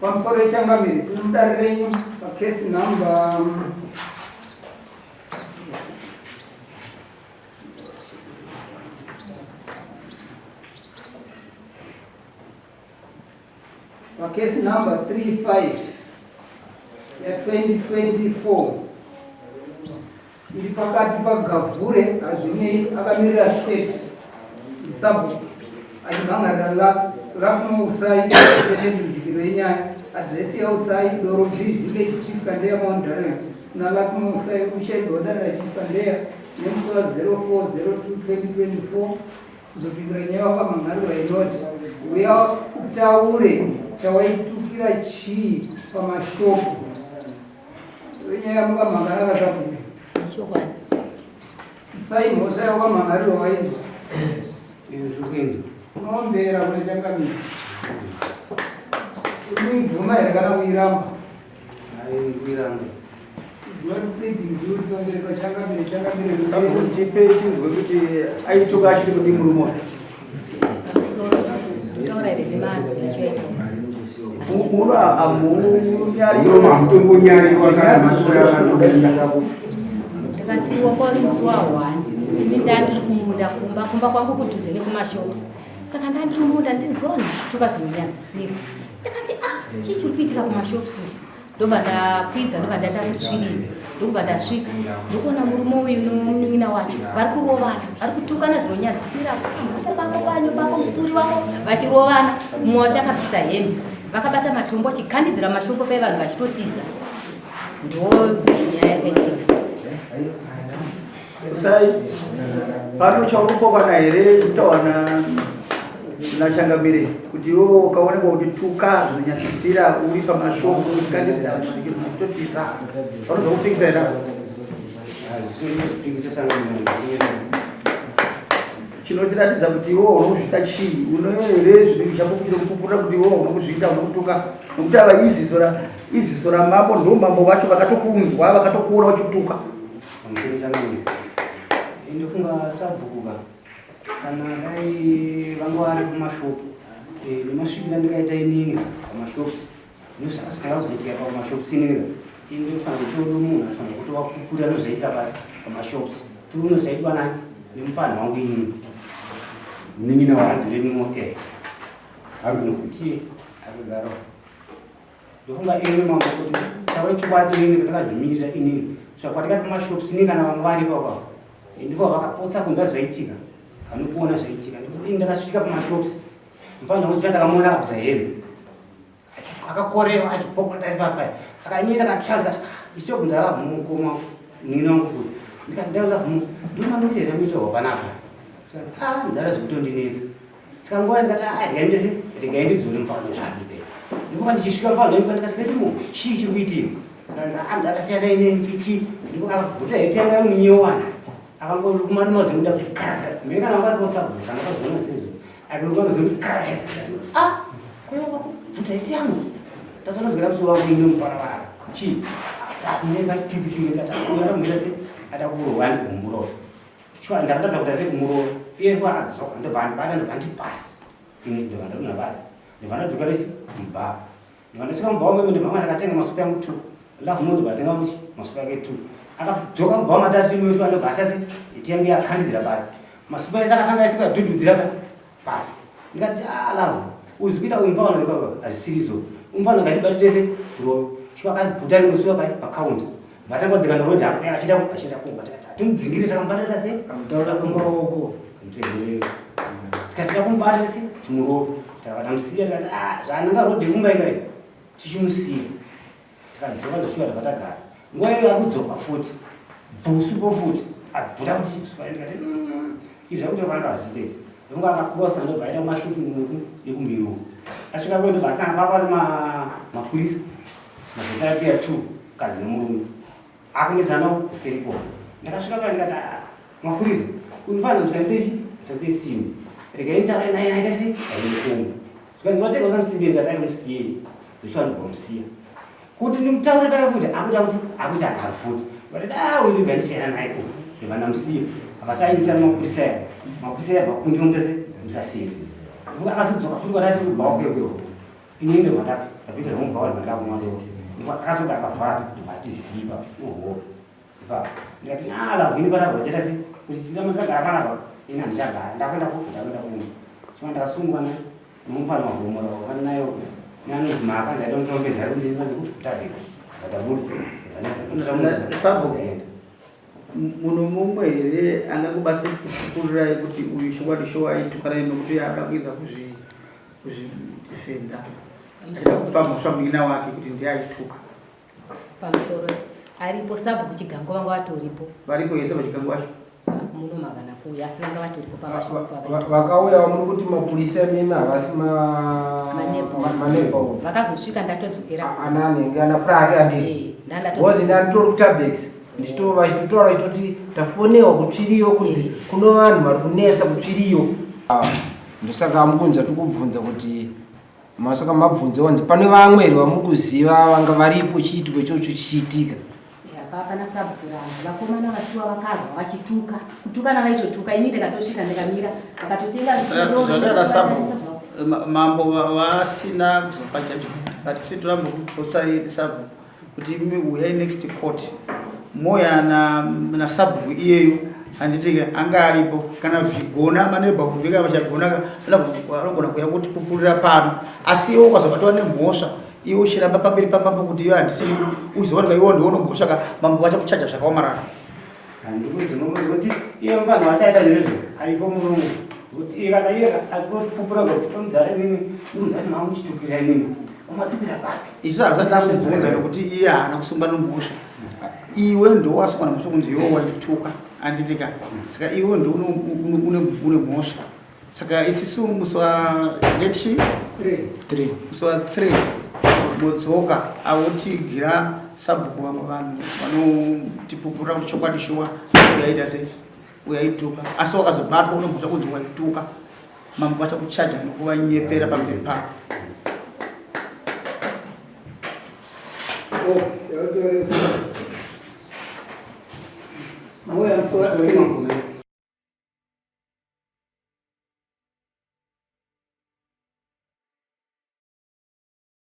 Pamusoro yechangamire, tiri mudare renyu pacase number pacase number 35 ya 2024 iri pakati paGavhure Hazvinei akamirira state sabhuku achimhan'arira Luckmore Usai nemhindikiro yenyaya adhiresi yaUsai Doro B village Chief Kandeya Mount Darwin kuna Luckmore Usai ushaidzwa dare raChief Kandeya nemusi wa 0402 2024 kuzopindura nyaya wakamhan'arirwa inoti uya utaure chawaitukira chii pamashopu Nyaya mukamhan'ara kasabhuku. Chokwadi. Sai mhosva yawakamhan'arirwa wainzwa. Ndiri Unombera kune changamire. Unoibvuma here kana kuiramba? Hai kuiramba. Is not pleading guilty pamberi pachangamire changamire. Sabhuku tipe tinzwe kuti aituka achiri kudii murume uyu. Pamusoro taura here nemazwi acho aitaura. Muno hamunyariwo. Hamutongonyariwa kana maswera akatobuda. Ndikati wanga uri musi wa one ini ndandiri kumunda kumba kumba kwangu kudhuze nekumashops saka ndandiri munda ndinzwa vanhu vachituka zvinonyadzisira ndakati ah chii chiri kuitika kumashops uku ndobva ndakwidza ndobva ndaenda kutsviriro ndokubva ndasvika ndokuona murume uyu nomunin'ina wacho vari kurovana vari kutukana zvinonyadzisira mhata pako panyo pako musuri wako vachirovana mumwe wacho akabvisa hembe vakabata matombo achikandidzira mashoko paye vanhu vachitotiza ndo nyaya yakaitika. Usai pano chaurikupokana here kutaura nachangamire kuti iwe ukaonekwa kuti tuka zvinonyadzisira uri pamashoko uchikandidzira vanhu vanenge vachitotiza vanobva kupikisa here chinotiratidza kuti iwe unokuzviita chii unohere zvinhu chako kuchiri kupupurira kuti iwe unokuzviita unokutuka nokuti ava iziso ramambo ndo mambo vacho vakatokunzwa vakatokuona vachikutuka Pamusoro changamire. Ndofunga sabhuku ka kana dai vanga vari kumashopu eh, nemasvikiro andikaita inini pamashops ndozvakasvikira kuzoitika pamashops inini ka ini ndofanira kutoona munhu anofanira kutovapupurira nozvaitika pamashops tione zvaitwa nani nemupanhu wangu inini munin'ina wahanzi renimoke ari kunokuti akagara Ndofunga ini mambo kuti taura chokwadi inini ndakazvimirira inini kusvika kwatikati kumashops ini kana vamwe varipo apa ndipo vakapotsa kunzwa zvaitika kana kuona zvaitika ini ndakasvika pamashops mfanira kusvika ndakamuona akabvisa hembe akakorewa achipopota ari papa saka ini ndakatya ndikati ndichitobvunza lavhu mukoma munin'ina wangu futi ndikati ndai lavhu ndomamirira muitawa panapa zvikanzi ah ndara zvekutondinetsa Saka nguva ndikati ah regai ndese regai ndidzore mufana zvakuita. Ndikuva ndichisvika mufana ndikuva ndikati ndati mu chii chiri kuitika. Ndanzi ah ndakasiyana ine chichi ndikuva akabvuta heti yanga iri munyewana. Akangoruma nemazimuda kuti kara. Mimi kana wanga aripo sabhuku kana kazoona sizvo. Akaruma mazimuda kara hesi ndikati ah kuyo wakubvuta heti yangu. Tazoona zvikira musoro wangu ine muparabara. Chii? Takunyenga kipi kipi ndikati uyo akamira se atakurohwa ndikumburawo. Shuwa ndakatadza kuita sekumurova iye kwa adzoka ndobva andibata ndobva nditi pasi ini ndobva ndadonha pasi ndobva ndadzoka rechi mubhawa ndobva ndasvika mubhawa meme ndobva mwana akatenga masupa yangu two love mo ndobva atenga muchi masupa yake two akadzoka mubhawa matatu imwe shuwa ndobva atase iti yangu yakandidzira pasi masupa ese akatanga ese kuyadhudhudzira pasi ndikati ah love uzi kuita uyu mupfana uyu hazvisirizo umupfana ngatibate tese tirove shuwa akabvuta rimwe suwa pai pakaunta vatanga kudzika neroad apo achida achida kumba tikati timudzingire takamubatira sei Amutaura kumaoko. tikati takumubata sei timurove takatamusiya tikati ah zvaananga road yekumba ikai tichimusiya Tikadzoka ndosvika ndabva tagara. Nguva iyo akudzoka futi. Bhusupo futi. Abvuta futi chikusupa ndikati mm, izvi zvakuti vanhu hazviite izvi. Ndonga akakrosa ndobva aenda kumashopping uku nekumbiri uku. Asvika kwedu ndobva asanga papa pane mapurisa. Mazotherapia 2 mukadzi nemurume. Akunetsana kuseri ko. Ndakasvika paya ndikati ah, mapurisa unofanira musamise chi musamise simbi. Regai nditaure naye aite sei aende kumba. Zvikanzi watenga usamusimbie ndikati aimusiyei. Joshua ndobva musiya. Kuti ndimutaure paya futi akuita kuti akuita nharo futi. But ah uyu ndibva ndisiyana naye uyu. Ndibva ndamusiya. Avasaindisa mapurisa aya. Mapurisa aya vakundi mutese musasiya. Akazodzoka futi kwatati kubva kwekweyo. Inini ndobva ndapinda zvomubhawa ndobva ndakumwa doro. Ndobva akasvika akavhara ndobva atiziva uhope. Ipapo ndikati ah love ini panapa uchaita sei kuti chiramba ndakagara panapa ini handichagara ndakuenda kupi ndakuenda kumba. Chima ndakasungwa ne nomupfana wavhomora wakanayo neanonzi mhaka ndaida kumutombedza kuti ndinanzi kutabex ndatabuda. Sabhuku. Munhu mumwe here angakubatsira kupupurirai kuti uyu chokwadi shuwa aitukanai nokuti ada kuedza kuzvidefenda kupa mhosva munin'ina wake kuti ndiye aituka? Pamusoro aripo sabhuku Chigango vanga vatoripo. Varipo yese paChigango vacho? Muno mavana kuuya asi vanga vatoripo pamashoko pavaituka. Vakauya vamuri kuti mapurisa imimi havasi maneighborhood. Vakazosvika ndatodzokera. Ana anenge ana prake andii. Because ndanditori kuTabex vachitotaura vachitoti tafonewa kutsviriyo kunzi kuno vanhu vari kunetsa kutsviriyo. Ndosaka mukunzwa tikubvunza kuti masaka mabvunze wanzi pane vamwe here vamuri kuziva vanga varipo chiitiko ichocho chichiitika. Hapana sabhuku vakomana vashuwa vakarwa vachituka kutukana vaitotuka ini ndikatosvika ndikamira vakatotenga zvatada sabhuku mambo vasina kuzopa judgment but si toramba kupotsai sabhuku kuti imi uyai next court moya nasabhuku iyeyo handiti anga aripo kana zvigona maneighborhood vega vachagona anogona kuya kuti kupurira pano asi iwe ukazobatwa nemhosva iwe uchiramba pamberi pamambo kuti iwe handisi uzowanika iwe ndiwo unomhosva ka mambo vachakuchaja zvakaomarara. Handikuti iye mufana wachaita izvozvo aripo murume kuti iye kana iye akupupura kuti pamudhara inini ndimuzati mamuchitukira inini umatukira papi. Isu hatisati takubvunza nekuti iye haana kusungwa nomhosva iwe ndowasungwa nemhosva kunzi iwe waituka handiti ka saka iwe ndo une mhosva saka isisu musi wa date chi 3 musi wa 3 modzoka avotigira sabhuku vamwe vanhu vanotipupurira kuti chokwadi shuwa uyaita sei uyaituka asi wakazobatwa unomhosva kunzi waituka mambo vachakuchaja nokuvanyepera pamberi pavo. Oh,